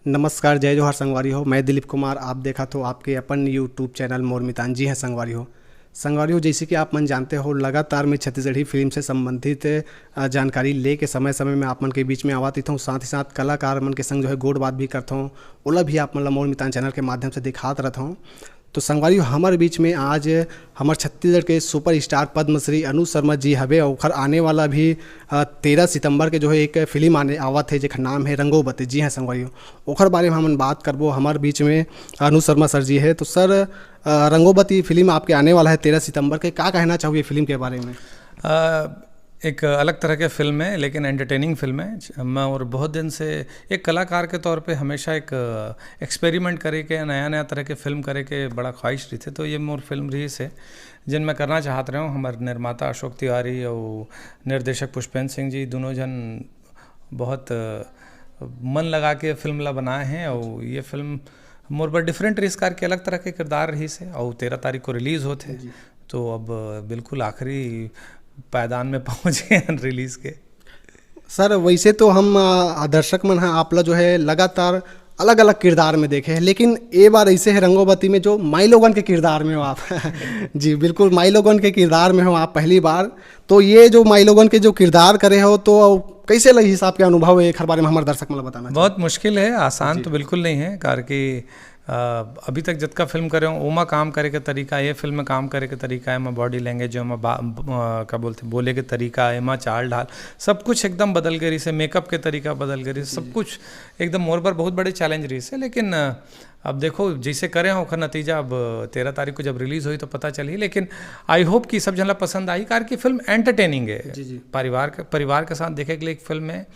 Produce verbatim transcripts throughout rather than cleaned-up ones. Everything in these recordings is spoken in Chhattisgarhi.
नमस्कार, जय जोहार संगवारी हो। मैं दिलीप कुमार, आप देखत हो आपके अपन YouTube चैनल मोर मितान। जी हाँ संगवारी हो, संगवारी हो, जैसे कि आप मन जानते हो, लगातार मैं छत्तीसगढ़ी फिल्म से संबंधित, अ, जानकारी लेके समय समय में आप मन के बीच में आवत रहता हूँ। साथ ही साथ कलाकार मन के संग जो है गोठ बात भी करता हूँ, ओला भी आप मन ला मोर मितान चैनल के माध्यम से दिखात रहता हूँ। तो संगवारी हो, हमर बीच में आज हमर छत्तीसगढ़ के सुपरस्टार पद्मश्री अनु शर्मा जी हवे, अउ ओखर आने वाला भी, अ, तेरह सितंबर के जो है एक फिल्म आने आवत है, जेकर नाम है रंगोबती। जी हाँ संगवारी हो, ओखर बारे में हमन बात करबो। हमर बीच में अनु शर्मा सर जी है। तो सर, अ, रंगोबती फिल्म आपके आने वाला है तेरह सितंबर के, का कहना चाहू ये फिल्म के बारे में? अ, एक अलग तरह के फिल्म है, लेकिन एंटरटेनिंग फिल्म है। मैं और बहुत दिन से एक कलाकार के तौर पे हमेशा एक, अ, एक्सपेरिमेंट करे के, नया नया तरह के फिल्म करे के बड़ा ख्वाहिश रहिथे, तो ये मोर फिल्म रहिस हे, जेन मैं करना चाहत रहे हूँ। हमर निर्माता अशोक तिवारी और निर्देशक पुष्पेंद्र सिंह जी, दोनों जन बहुत, अ, मन लगा के फिल्म ला बनाए हैं, और ये फिल्म मोर बर डिफरेंट रहिस, कार के अलग तरह के किरदार रहिस हे, और तेरह तारीख को रिलीज होत हे। जी। तो अब बिल्कुल आखिरी पायदान में पहुँच गए हैं रिलीज के। सर, वैसे तो हम, अ, दर्शक मन ह आप ला जो है लगातार अलग-अलग किरदार में देखे हैं, लेकिन ए बार ऐसे है रंगोबती में जो माई लोगन के किरदार में हो आप। जी, बिल्कुल माई लोगन के किरदार में हो आप पहली बार। तो ये जो माई लोगन के जो किरदार करे हो, तो कैसे लगिस आपके अनुभव, एखर बारे में हमर दर्शक मन ला बताना चाहूँ। बहुत मुश्किल है, आसान जी। तो बिल्कुल नहीं है, कार कि, अ, अभी तक जतका फिल्म करे हो, ओमा काम करे के तरीका, ये फिल्म में काम करे के तरीका, एमा बॉडी लैंग्वेज, एमा बा-, ब-, अ, का बोलथे, बोले के तरीका, एमा चाल ढाल, सब कुछ एकदम बदल गए रहिस हे, मेकअप के तरीका बदल गए रहिस हे, जी, सब जी। कुछ एकदम मोर बर बहुत बड़े चैलेंज रहिस हे। लेकिन, अ, अब देखो, जैसे करे हो, ओखर नतीजा अब तेरह तारीख को जब रिलीज होही, तो पता चलही। लेकिन I hope कि सब झन ला पसंद आही, कार कि फिल्म एंटरटेनिंग है। जी, जी। परिवार के, परिवार के साथ देखे के लिए एक फिल्म है,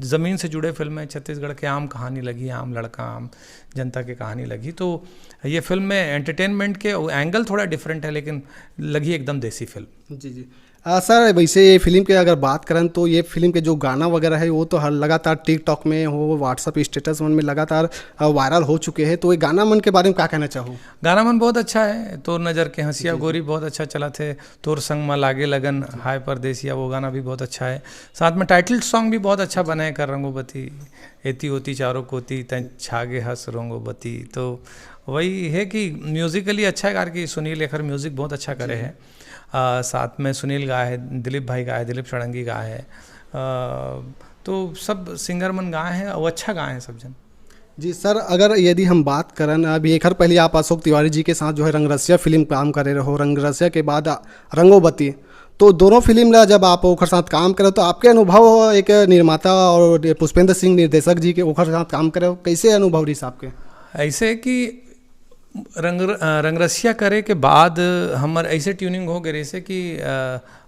जमीन से जुड़े फिल्म है, छत्तीसगढ़ के आम कहानी लगी, आम लड़का, आम जनता के कहानी लगी। तो ये फिल्म में एंटरटेनमेंट के एंगल थोड़ा डिफरेंट है, लेकिन लगी एकदम देसी फिल्म। जी, जी। अ, सर, वैसे ये फिल्म के अगर बात करन, तो ये फिल्म के जो गाना वगैरह है, वो तो हर लगातार TikTok में हो, WhatsApp स्टेटस मन में लगातार, अ, वायरल हो चुके हैं। तो ये गाना मन के बारे में का कहना चाहू? गाना मन बहुत अच्छा है, तोर नजर के हंसिया जी, जी। गोरी बहुत अच्छा चलत हे, तोर संग मा लागे लगन, जी। हाय परदेसिया, वो गाना भी बहुत अच्छा है। साथ में टाइटल सॉन्ग भी बहुत अच्छा बना है, कर रंगोबती, एती ओती चारों कोती, तैं छागे हस रंगोबती। तो वही है कि म्यूजिकली अच्छा है, कार कि सुनील एखर म्यूजिक बहुत अच्छा करे जी। है। अ, साथ में सुनील गाए है, दिलीप भाई गाए है, दिलीप षडंगी गाए है। अ, तो सब सिंगर मन गाए हैं, वो अच्छा गाए हैं सब जन। जी सर, अगर यदि हम बात करन, अभी एखर पहले आप अशोक तिवारी जी के साथ जो है रंगरसिया फिल्म काम करे रहो, रंगरसिया के बाद रंगोबती, तो दोनों फिल्म ला जब आप ओखर साथ काम करे, तो आपके अनुभव एक निर्माता और पुष्पेंद्र सिंह निर्देशक जी के ओखर साथ काम करे, कैसे अनुभव रहिस आपके? ऐसे कि रंग, अ, रंगरसिया करे के बाद हमर ऐसे ट्यूनिंग हो गए रहिस हे कि, अ,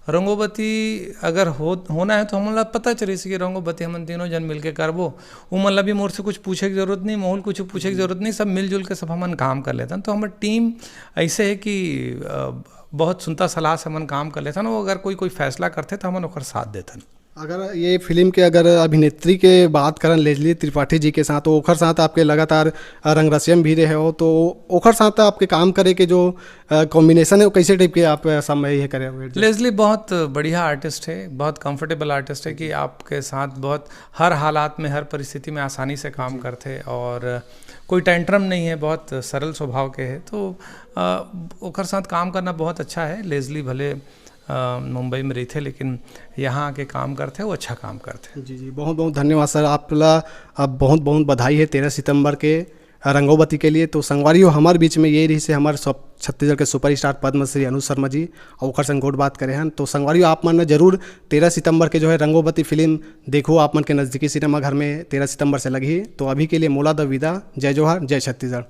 रंगोबती अगर हो, होना है तो हमन ला पता चलिस कि रंगोबती हमन तीनों जन मिलके करबो। उमन ला भी मोर से कुछ पूछे के जरूरत नहीं, मोहुल कुछ पूछे के जरूरत नहीं, सब मिलजुल के सब हमन काम कर लेथन। तो हमर टीम ऐसे है कि, अ, बहुत सुनता सलाह से हमन काम कर लेथन। वो अगर कोई, कोई फैसला करथे तो हमन ओकर साथ देथन। अगर ये फिल्म के अगर अभिनेत्री के बात करन लेजली त्रिपाठी जी के साथ, तो ओखर साथ आपके लगातार, अ, रंगरसिया में भी रहे हो, तो ओखर साथ आपके काम करे के जो, अ, कॉम्बिनेशन है, वो कैसे टाइप के आप, अ, समय ये करे हो? लेजली बहुत बढ़िया आर्टिस्ट है, बहुत कंफर्टेबल आर्टिस्ट है कि आपके साथ बहुत हर हालात में, हर परिस्थिति में आसानी से काम करथे और कोई टेंट्रम नहीं है, बहुत सरल स्वभाव के है। तो, अ, ओखर साथ काम करना बहुत अच्छा है। लेजली भले अ, मुंबई में रहिथे, लेकिन यहाँ आके काम करथे, वो अच्छा काम करथे। जी, जी, बहुत, बहुत धन्यवाद सर। आप ला अब बहुत, बहुत बधाई है तेरह सितंबर के, अ, रंगोबती के लिए। तो संगवारी हो, हमारे बीच में ये रहिस हे हमारे सब छत्तीसगढ़ के सुपरस्टार पद्मश्री अनुज शर्मा जी, और ओखर संग गोठ बात करे हन। तो संगवारी हो, आप मन जरूर तेरह सितंबर के जो है रंगोबती फिल्म देखो, आप मन के नजदीकी सिनेमा घर में तेरह सितंबर से लगही। तो अभी के लिए मोला द विदा, जय जोहार, जय छत्तीसगढ़।